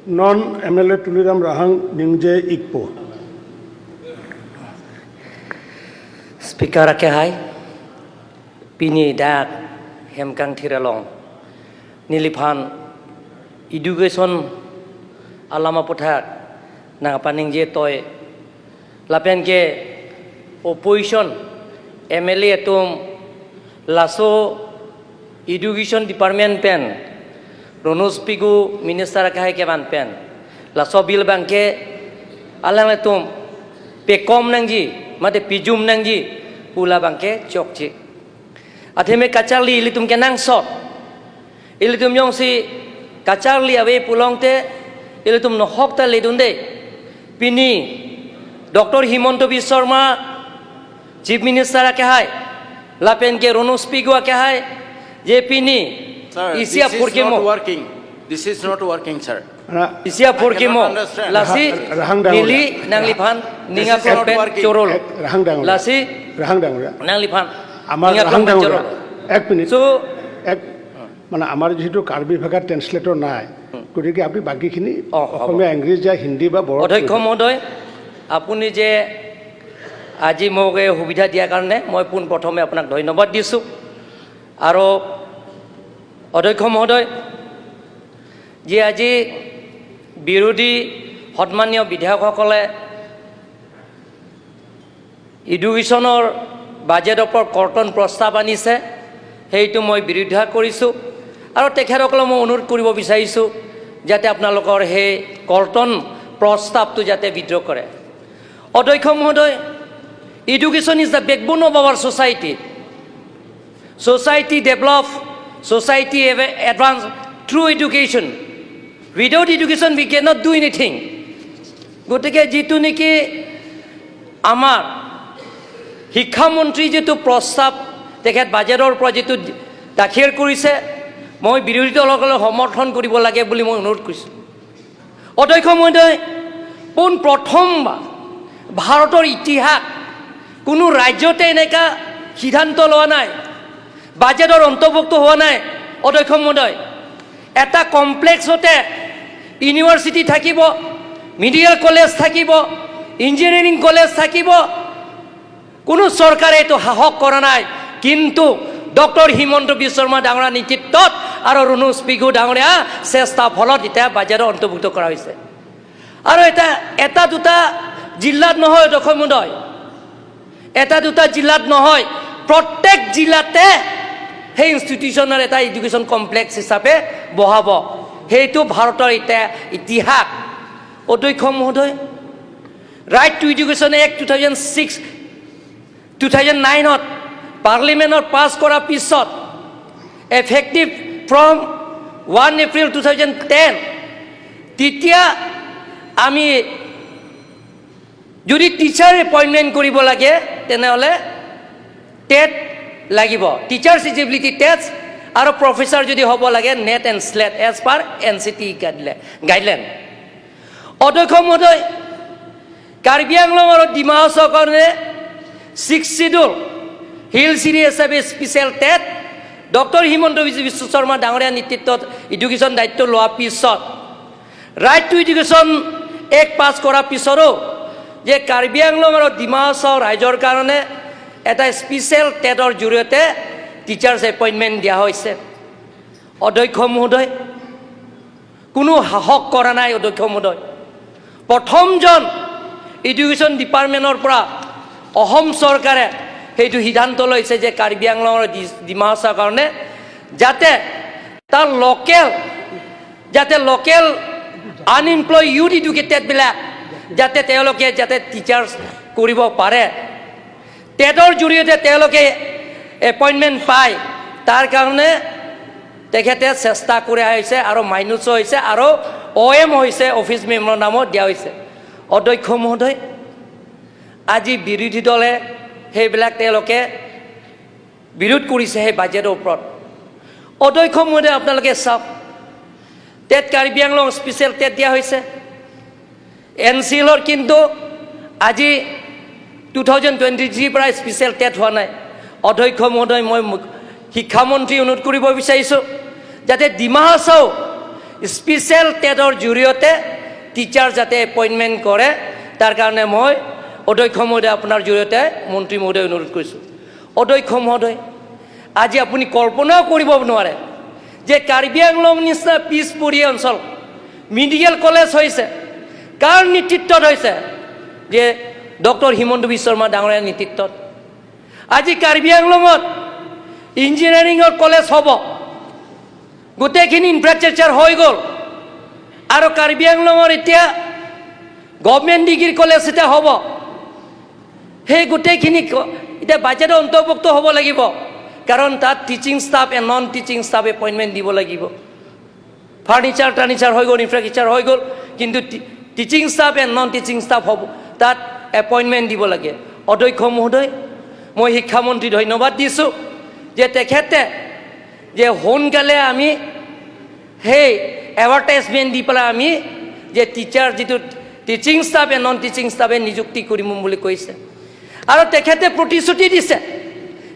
None MLA Tuliram Rahang Ningje Ikpo. Speaker ake hai pini dak hemkang thiralong niliphan education alama pothak nangapaning je toy lapen ke opposition MLA tum laso education department pen Ranoj Pegu minister ake hai keban pen laso bill bangke alang tum pe kom nangji mate pijum nangji pula bangke chokchi atheme kacharli ilitum ke nang sot ilitum yong si kacharli awe pulong te ilitum no hok ta ledun de pini Doctor Himanta Biswa Sarma chief minister ake hai lapen ke Ranoj Pegu ake hai je pini Sir, this isia is furkemo not working. This is not working, sir. isia I furkemo cannot understand. Lasi Rahang ডাঙৰীয়া। nili nangliphan ninga This is not pen working. chorol Rahang ডাঙৰীয়া। lasi Rahang ডাঙৰীয়া, nangliphan আমাৰ ninga Rahang pen ডাঙৰীয়া, chorol এক minute. So এক মানে আমাৰ যিহেতু কাৰ্বি ভাষাৰ ট্ৰেন্সলেটৰ নাই, গতিকে আপুনি বাকীখিনি হ'ব। অসমীয়া, ইংৰাজী, হিন্দী বা বড়ো। অধ্যক্ষ মহোদয়, আপুনি যে আজি মোক এই সুবিধা দিয়াৰ কাৰণে মই পোনপ্ৰথমে আপোনাক ধন্যবাদ দিছোঁ। আৰু অধ্যক্ষ মহোদয়, যে আজি বিৰোধী সন্মানীয় বিধায়কসকলে এডুকেশ্যনৰ বাজেটৰ ওপৰত কৰ্তন প্ৰস্তাৱ আনিছে, সেইটো মই বিৰোধিতা কৰিছোঁ। আৰু তেখেতসকলক মই অনুৰোধ কৰিব বিচাৰিছোঁ যাতে আপোনালোকৰ সেই কৰ্তন প্ৰস্তাৱটো যাতে বিদ্ৰোহ কৰে। অধ্যক্ষ মহোদয়, education is the backbone of our society. Society develop, society advance through education. Without education we cannot do anything. গতিকে যিটো নেকি আমাৰ শিক্ষামন্ত্ৰী যিটো প্ৰস্তাৱ তেখেত বাজেটৰ পৰা যিটো দাখিল কৰিছে, মই বিৰোধী দলসকলক সমৰ্থন কৰিব লাগে বুলি মই অনুৰোধ কৰিছোঁ। অধ্যক্ষ মহোদয়, পোনপ্ৰথমবাৰ ভাৰতৰ ইতিহাস কোনো ৰাজ্যতে এনেকুৱা সিদ্ধান্ত লোৱা নাই, বাজেটৰ অন্তৰ্ভুক্ত হোৱা নাই। অধ্যক্ষ মহোদয়, এটা কমপ্লেক্সতে ইউনিভাৰ্চিটি থাকিব, মেডিকেল কলেজ থাকিব, ইঞ্জিনিয়াৰিং কলেজ থাকিব। কোনো চৰকাৰে এইটো সাহস কৰা নাই। কিন্তু ডক্টৰ হিমন্ত বিশ্ব শৰ্মা ডাঙৰীয়া নেতৃত্বত আৰু ৰণোজ পেগু ডাঙৰীয়া চেষ্টাৰ ফলত এতিয়া বাজেটত অন্তৰ্ভুক্ত কৰা হৈছে। আৰু এটা দুটা জিলাত নহয়, অধ্যক্ষ মহোদয়, এটা দুটা জিলাত নহয়, প্ৰত্যেক জিলাতে সেই ইনষ্টিটিউশ্যনৰ এটা এডুকেশ্যন কমপ্লেক্স হিচাপে বহাব। সেইটো ভাৰতৰ এতিয়া ইতিহাস। অধ্যক্ষ মহোদয়, Right to Education Act 2006, 2009ত পাৰ্লিমেণ্টত পাছ কৰাৰ পিছত effective from 1 April 2010, তেতিয়া আমি যদি টিচাৰ এপইণ্টমেণ্ট কৰিব লাগে, তেনেহ'লে টেট লাগিব, টিচাৰ্ছ ইলিজিবিলিটি টেষ্ট, আৰু প্ৰফেচাৰ যদি হ'ব লাগে, NET and SLET as per NCT guideline. অধ্যক্ষ মহোদয়, কাৰ্বি আংলং আৰু ডিমা হাছাওৰ কাৰণে ছিক্স চিডিউল হিল চিৰি হিচাপে special TET doctor Himanta Biswa Sarma ডাঙৰীয়া নেতৃত্বত এডুকেশ্যন দায়িত্ব লোৱাৰ পিছত, ৰাইট টু এডুকেশ্যন এক্ট পাছ কৰাৰ পিছতো যে কাৰ্বি আংলং আৰু ডিমা হাছাও ৰাইজৰ কাৰণে এটা স্পেচিয়েল টেটৰ জৰিয়তে টিচাৰ্ছ এপইণ্টমেণ্ট দিয়া হৈছে। অধ্যক্ষ মহোদয়, কোনো সাহস কৰা নাই। অধ্যক্ষ মহোদয়, প্ৰথমজন এডুকেশ্যন ডিপাৰ্টমেণ্টৰ পৰা অসম চৰকাৰে সেইটো সিদ্ধান্ত লৈছে যে কাৰ্বি আংলঙৰ ডিমা হাছাওৰ কাৰণে যাতে তাৰ লোকেল যাতে লোকেল আনএমপ্লয় ইউথ এডুকেটেডবিলাক যাতে তেওঁলোকে যাতে টিচাৰ্ছ কৰিব পাৰে, টেটৰ জৰিয়তে তেওঁলোকে এপইণ্টমেণ্ট পায়, তাৰ কাৰণে তেখেতে চেষ্টা কৰি আহিছে আৰু মাইনুছো হৈছে আৰু অ' এম হৈছে, অফিচ মেমৰ নামত দিয়া হৈছে। অধ্যক্ষ মহোদয়, আজি বিৰোধী দলে সেইবিলাক তেওঁলোকে বিৰোধ কৰিছে সেই বাজেটৰ ওপৰত। অধ্যক্ষ মহোদয়, আপোনালোকে চাওক, TET Karbi Anglong special TET দিয়া হৈছে এন চি এলৰ, কিন্তু আজি 2023ৰ পৰা স্পেচিয়েল টেট হোৱা নাই। অধ্যক্ষ মহোদয়, মই শিক্ষামন্ত্ৰী অনুৰোধ কৰিব বিচাৰিছোঁ যাতে ডিমা হাছাও স্পেচিয়েল টেটৰ জৰিয়তে টিচাৰ যাতে এপইণ্টমেণ্ট কৰে, তাৰ কাৰণে মই অধ্যক্ষ মহোদয়, আপোনাৰ জৰিয়তে মন্ত্ৰী মহোদয় অনুৰোধ কৰিছোঁ। অধ্যক্ষ মহোদয়, আজি আপুনি কল্পনাও কৰিব নোৱাৰে যে কাৰ্বি আংলং নিচিনা পিছপৰীয়া অঞ্চল মেডিকেল কলেজ হৈছে। কাৰ নেতৃত্বত হৈছে? যে ডক্টৰ হিমন্ত বিশ্ব শৰ্মা ডাঙৰীয়াৰ নেতৃত্বত। আজি কাৰ্বি আংলঙত ইঞ্জিনিয়াৰিঙৰ কলেজ হ'ব, গোটেইখিনি ইনফ্ৰাষ্ট্ৰাকচাৰ হৈ গ'ল। আৰু কাৰ্বি আংলঙৰ এতিয়া গভমেণ্ট ডিগ্ৰী কলেজ এতিয়া হ'ব। সেই গোটেইখিনি এতিয়া বাজেটৰ অন্তৰ্ভুক্ত হ'ব লাগিব, কাৰণ তাত teaching staff and non teaching staff appointment দিব লাগিব। ফাৰ্নিচাৰ টাৰ্নিচাৰ হৈ গ'ল, ইনফ্ৰাষ্ট্ৰাকচাৰ হৈ গ'ল, কিন্তু teaching staff and non teaching staff হ'ব, তাত এপইণ্টমেণ্ট দিব লাগে। অধ্যক্ষ মহোদয়, মই শিক্ষামন্ত্ৰী ধন্যবাদ দিছোঁ যে তেখেতে যে সোনকালে আমি সেই এডভাৰটাইজমেণ্ট দি পেলাই আমি যে টিচাৰ যিটো teaching staff and non teaching ষ্টাফে নিযুক্তি কৰিম বুলি কৈছে। আৰু তেখেতে প্ৰতিশ্ৰুতি দিছে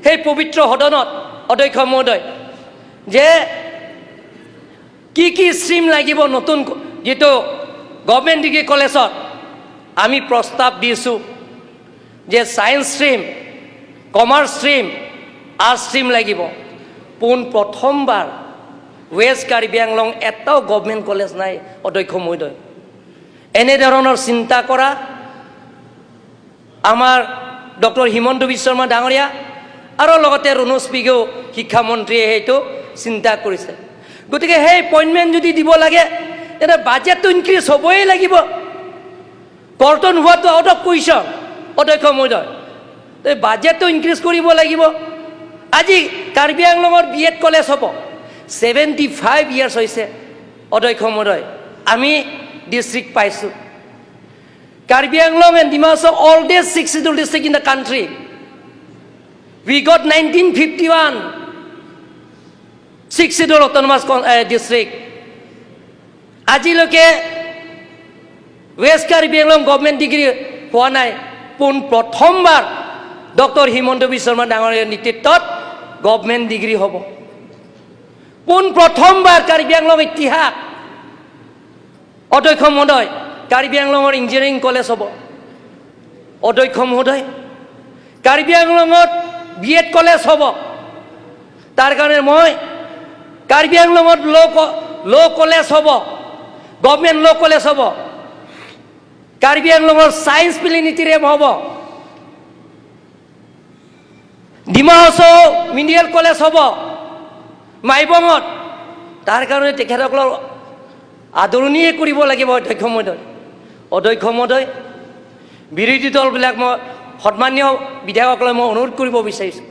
সেই পবিত্ৰ সদনত, অধ্যক্ষ মহোদয়, যে কি কি ষ্ট্ৰীম লাগিব নতুন যিটো গভমেণ্ট ডিগ্ৰী কলেজত। আমি প্ৰস্তাৱ দিছোঁ যে science stream, commerce stream, arts stream লাগিব। পোন প্ৰথমবাৰ ৱেষ্ট কাৰ্বি আংলং এটাও গভমেণ্ট কলেজ নাই। অধ্যক্ষ মহোদয়, এনেধৰণৰ চিন্তা কৰা আমাৰ ডক্টৰ হিমন্ত বিশ্ব শৰ্মা ডাঙৰীয়া আৰু লগতে ৰণোজ পেগুৱেও শিক্ষামন্ত্ৰীয়ে সেইটো চিন্তা কৰিছে। গতিকে সেই এপইণ্টমেণ্ট যদি দিব লাগে, তেন্তে বাজেটটো ইনক্ৰিজ হ'বই লাগিব। কৰ্তন হোৱাটো আউট অফ কুৱেশ্যন। অধ্যক্ষ মহোদয়, এই বাজেটটো ইনক্ৰিজ কৰিব লাগিব। আজি কাৰ্বি আংলঙত বি এড কলেজ হ'ব, 75 ইয়াৰ্ছ হৈছে, অধ্যক্ষ মহোদয়, আমি ডিষ্ট্ৰিক্ট পাইছোঁ। Karbi Anglong and Dima Hasao oldest Sixth Schedule district in the country. We got 1951 Sixth Schedule autonomous district. আজিলৈকে west Karbi Anglong government degree হোৱা নাই। পোন প্ৰথমবাৰ ডক্টৰ হিমন্ত বিশ্ব শৰ্মা ডাঙৰীয়াৰ নেতৃত্বত গভমেণ্ট ডিগ্ৰী হ'ব। পোন প্ৰথমবাৰ কাৰ্বি আংলং ইতিহাস, অধ্যক্ষ মহোদয়, কাৰ্বি আংলঙৰ ইঞ্জিনিয়াৰিং কলেজ হ'ব। অধ্যক্ষ মহোদয়, কাৰ্বি আংলঙত বি এড কলেজ হ'ব। তাৰ কাৰণে মই কাৰ্বি আংলঙত ল' কলেজ হ'ব, গভমেণ্ট ল' কলেজ হ'ব। কাৰ্বি আংলঙৰ ছায়েন্স প্লেনেটেৰিয়াম হ'ব। ডিমা হাছাও মেডিকেল কলেজ হ'ব মাইবঙত। তাৰ কাৰণে তেখেতসকলৰ আদৰণিয়ে কৰিব লাগিব। অধ্যক্ষ মহোদয়, অধ্যক্ষ মহোদয়, বিৰোধী দলবিলাক মই সন্মানীয় বিধায়কসকলে মই অনুৰোধ কৰিব বিচাৰিছোঁ,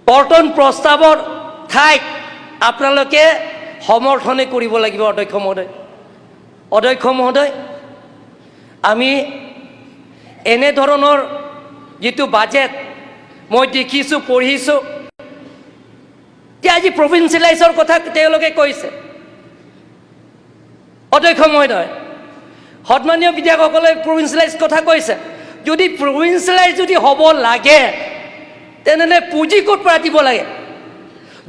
কৰ্তন প্ৰস্তাৱৰ ঠাইত আপোনালোকে সমৰ্থনে কৰিব লাগিব। অধ্যক্ষ মহোদয়, অধ্যক্ষ মহোদয়, আমি এনেধৰণৰ যিটো বাজেট মই দেখিছোঁ, পঢ়িছোঁ যে আজি প্ৰভিঞ্চিয়েলাইজৰ কথা তেওঁলোকে কৈছে। অধ্যক্ষ মহোদয়, সন্মানীয় বিধায়কসকলে প্ৰভিঞ্চিয়েলাইজ কথা কৈছে। যদি প্ৰভিঞ্চিয়েলাইজ যদি হ'ব লাগে, তেনেহ'লে পুঁজি ক'ত পৰা দিব লাগে?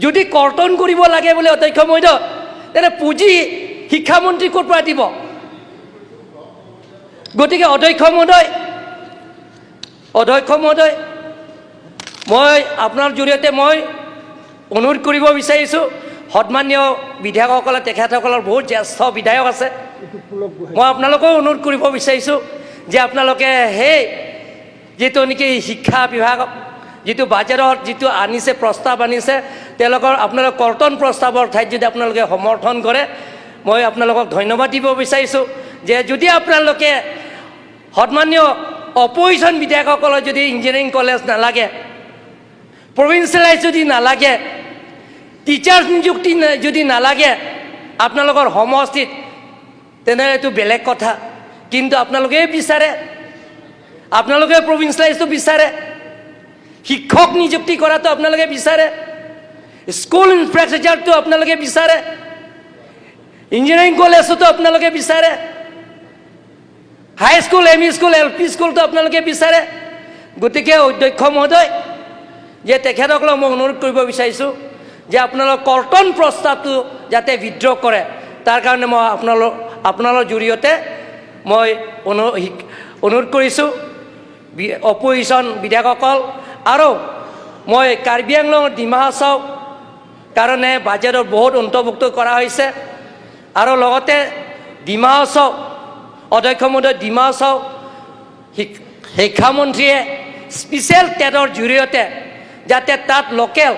যদি কৰ্তন কৰিব লাগে বুলি, অধ্যক্ষ মহোদয়, তেনে পুঁজি শিক্ষামন্ত্ৰী ক'ৰ পৰা দিব? গতিকে অধ্যক্ষ মহোদয়, অধ্যক্ষ মহোদয়, মই আপোনাৰ জৰিয়তে মই অনুৰোধ কৰিব বিচাৰিছোঁ, সন্মানীয় বিধায়কসকলে, তেখেতসকলৰ বহুত জ্যেষ্ঠ বিধায়ক আছে, মই আপোনালোকেও অনুৰোধ কৰিব বিচাৰিছোঁ যে আপোনালোকে সেই যিটো নেকি শিক্ষা বিভাগক যিটো বাজেটত যিটো আনিছে, প্ৰস্তাৱ আনিছে, তেওঁলোকৰ আপোনালোক কৰ্তন প্ৰস্তাৱৰ ঠাইত যদি আপোনালোকে সমৰ্থন কৰে, মই আপোনালোকক ধন্যবাদ দিব বিচাৰিছোঁ যে যদি আপোনালোকে সন্মানীয় অপজিশ্যন বিধায়কসকলৰ যদি ইঞ্জিনিয়াৰিং কলেজ নালাগে, প্ৰভিঞ্চিয়েলাইজ যদি নালাগে, টিচাৰ্ছ নিযুক্তি যদি নালাগে আপোনালোকৰ সমষ্টিত, তেনেহ'লে এইটো বেলেগ কথা। কিন্তু আপোনালোকে বিচাৰে, আপোনালোকে প্ৰভিঞ্চিয়েলাইজটো বিচাৰে, শিক্ষক নিযুক্তি কৰাটো আপোনালোকে বিচাৰে, স্কুল ইনফ্ৰাষ্ট্ৰাকচাৰটো আপোনালোকে বিচাৰে, ইঞ্জিনিয়াৰিং কলেজতো আপোনালোকে বিচাৰে, high school, M E school, L P স্কুলটো আপোনালোকে বিচাৰে। গতিকে অধ্যক্ষ মহোদয়, যে তেখেতসকলক মই অনুৰোধ কৰিব বিচাৰিছোঁ। যে আপোনালোক কৰ্তন প্ৰস্তাৱটো যাতে উইড্ৰ কৰে, তাৰ কাৰণে মই আপোনালোকৰ জৰিয়তে মই অনুৰোধ কৰিছোঁ অপজিশ্যন বিধায়কসকল। আৰু মই কাৰ্বি আংলং, ডিমা হাছাও কাৰণে বাজেটত বহুত অন্তৰ্ভুক্ত কৰা হৈছে। আৰু লগতে ডিমা হাছাও, অধ্যক্ষ মহোদয়, ডিমা হাছাও শিক্ষামন্ত্ৰীয়ে স্পেচিয়েল টেটৰ জৰিয়তে যাতে তাত লোকেল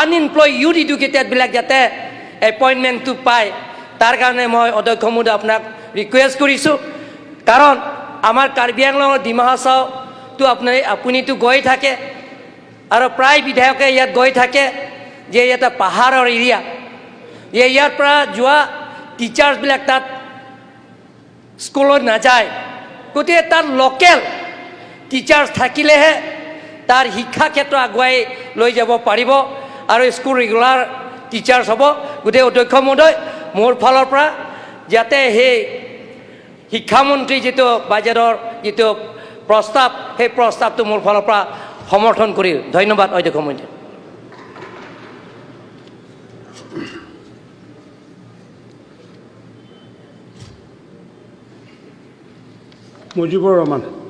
আনএমপ্লয় ইউথ এডুকেটেডবিলাক যাতে এপইণ্টমেণ্টটো পায়, তাৰ কাৰণে মই অধ্যক্ষ মহোদয় আপোনাক ৰিকুৱেষ্ট কৰিছোঁ। কাৰণ আমাৰ কাৰ্বি আংলঙৰ, ডিমা হাছাওটো আপুনিতো গৈ থাকে আৰু প্ৰায় বিধায়কে ইয়াত গৈ থাকে যে এটা পাহাৰৰ এৰিয়া, যে ইয়াৰ পৰা যোৱা টিচাৰ্ছবিলাক তাত স্কুলত নাযায়। গতিকে তাত লোকেল টিচাৰ্ছ থাকিলেহে তাৰ শিক্ষা ক্ষেত্ৰ আগুৱাই লৈ যাব পাৰিব আৰু স্কুল ৰেগুলাৰ টিচাৰ্ছ হ'ব। গতিকে অধ্যক্ষ মহোদয়, মোৰ ফালৰ পৰা যাতে সেই শিক্ষামন্ত্ৰী যিটো বাজেটৰ যিটো প্ৰস্তাৱ, সেই প্ৰস্তাৱটো মোৰ ফালৰ পৰা সমৰ্থন কৰিম। ধন্যবাদ, অধ্যক্ষ মহোদয়। মুজিবুৰ ৰহমান।